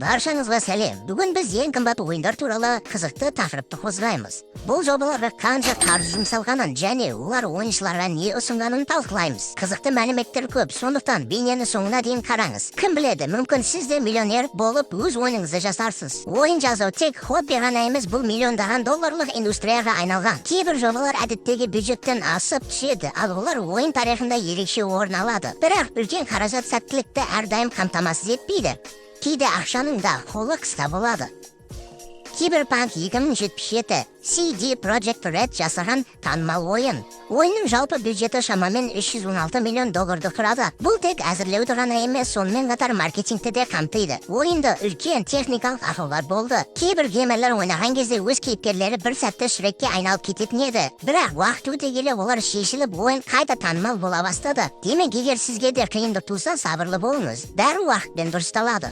Баршаңызға сәлем! Бүгін біз ең қымбат ойындар туралы қызықты тақырыпты қозғаймыз. Бұл жобаларға қанша қаржы жұмсалғанын және олар ойыншыларға не ұсынғанын талқылаймыз. Қызықты мәліметтер көп, сондықтан бейнені соңына дейін қараңыз. Кім біледі, мүмкін, сіз де миллионер болып, өз ойыныңызды жасарсыз. Ойын жасау тек хобби ғана емес, бұл миллиондаған долларлық индустрияға айналған. Кейбір жобалар әдеттегі бюджеттен асып түседі, ал олар ойын тарихында ерекше орын алады. Бірақ үлкен қаражат сәттілікті әрдайым қамтамасыз етпейді. Кейде ақшаның да қолы қысқа болады. Киберпанк 2077, CD Projekt Red жасаған танымал ойын. Ойынның жалпы бюджеті шамамен 316 миллион долларды құрады. Бұл тек әзірлеуді ғана емес, сонымен қатар маркетингті де қамтиды. Ойында үлкен техникалық ақаулар болды. Кейбір геймерлер ойнаған кезде өз кейіпкерлері бір сәтте Шрекке айналып кететін еді. Бірақ уақыт өте келе олар шешіліп, ойын қайта танымал бола бастады. Демек, егер сізге де қиындық туса, сабырлы болыңыз. Бәрі уақытпен дұрысталады.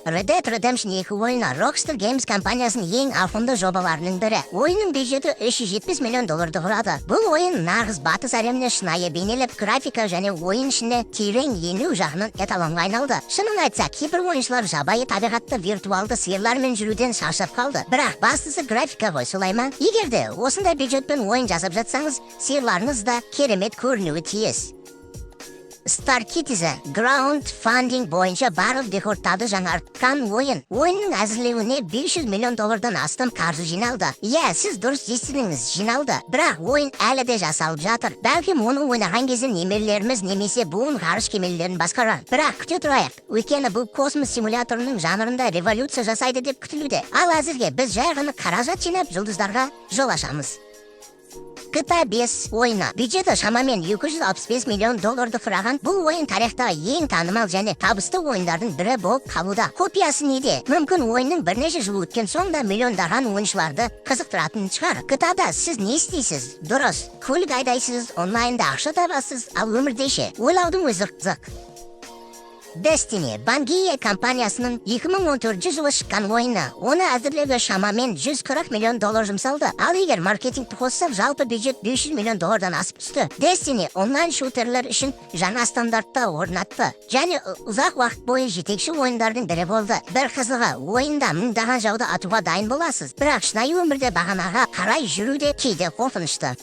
Red Dead Redemption 2 ойыны Rockstar Games компаниясының ең ауқымды жобаларының бірі. Ойынның бюджеті 370 миллион долларды құрады. Бұл ойын нағыз батыс әлеміне шынайы бейнелеп, графика және ойын ішіне терең ену жағынан эталонға айналды. Шынын айтсақ, кейбір ойыншылар жабайы табиғатты виртуалды сиырлармен жүруден шаршап қалды. Бірақ бастысы графика ғой, солай ма? Егер де осындай бюджетпен ойын жасап жатсаңыз, сиырларыңыз да керемет көрінуі тиіс. Star Citizen crowdfunding бойынша барлық рекордтарды жаңартқан ойын. Ойынның әзірлеуіне 500 миллион доллардан астам қаржы жиналды. Иә, сіз дұрыс естідіңіз, жиналды. Бірақ ойын әлі де жасалып жатыр. Бәлкім, оны ойнаған кезде немерелеріміз немесе буын ғарыш кемелерін басқарар. Бірақ күте тұрайық. Өйткені бұл космос симуляторының жанрында революция жасайды деп күтілуде. Ал әзірге біз жай ғана қаражат жинап, жұлдыздарға жол ашамыз. GTA 5 ойыны. Бюджеті шамамен 265 миллион долларды құраған бұл ойын тарихтағы ең танымал және табысты ойындардың бірі болып қалуда. Құпиясы неде? Мүмкін, ойынның бірнеше жыл өткен соң да миллиондаған ойыншыларды қызықтыратын шығар. GTA-да сіз не істейсіз? Дұрыс, көлік айдайсыз, онлайнда ақша табасыз, ал өмірде ше? Ойлаудың өзі қызық. Destiny, Bungie компаниясының 2014 жылы шыққан ойыны. Оны әзірлеуге шамамен 140 миллион доллар жұмсалды. Ал егер маркетингті қоссақ, жалпы бюджет 500 миллион доллардан асып түсті. Destiny онлайн шутерлер үшін жаңа стандартты орнатты және ұзақ уақыт бойы жетекші ойындардың бірі болды. Бір қызығы, ойында мыңдаған жауды атуға дайын боласыз. Бірақ шынайы өмірде бағанаға қарай жүру де кейде қорқынышты.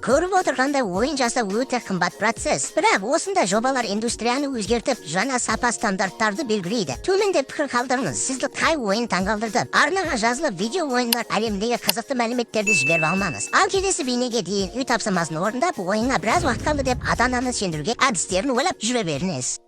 Көріп отырғандай, ойын жасау өте қымбат процесс. Бірақ осындай жобалар индустрияны өзгертіп, жаңа сапа стандарттарды белгілейді. Төменде пікір қалдырыңыз. Сізді қай ойын таңғалдырды? Арнаға жазылып, видео ойындар әлеміндегі қызықты мәліметтерді жіберіп алмаңыз. Ал келесі бейнеге дейін үй тапсырмасын орындап, ойынға біраз уақыт қалды деп ата ананы сендіруге әдістерін ойлап жүре беріңіз.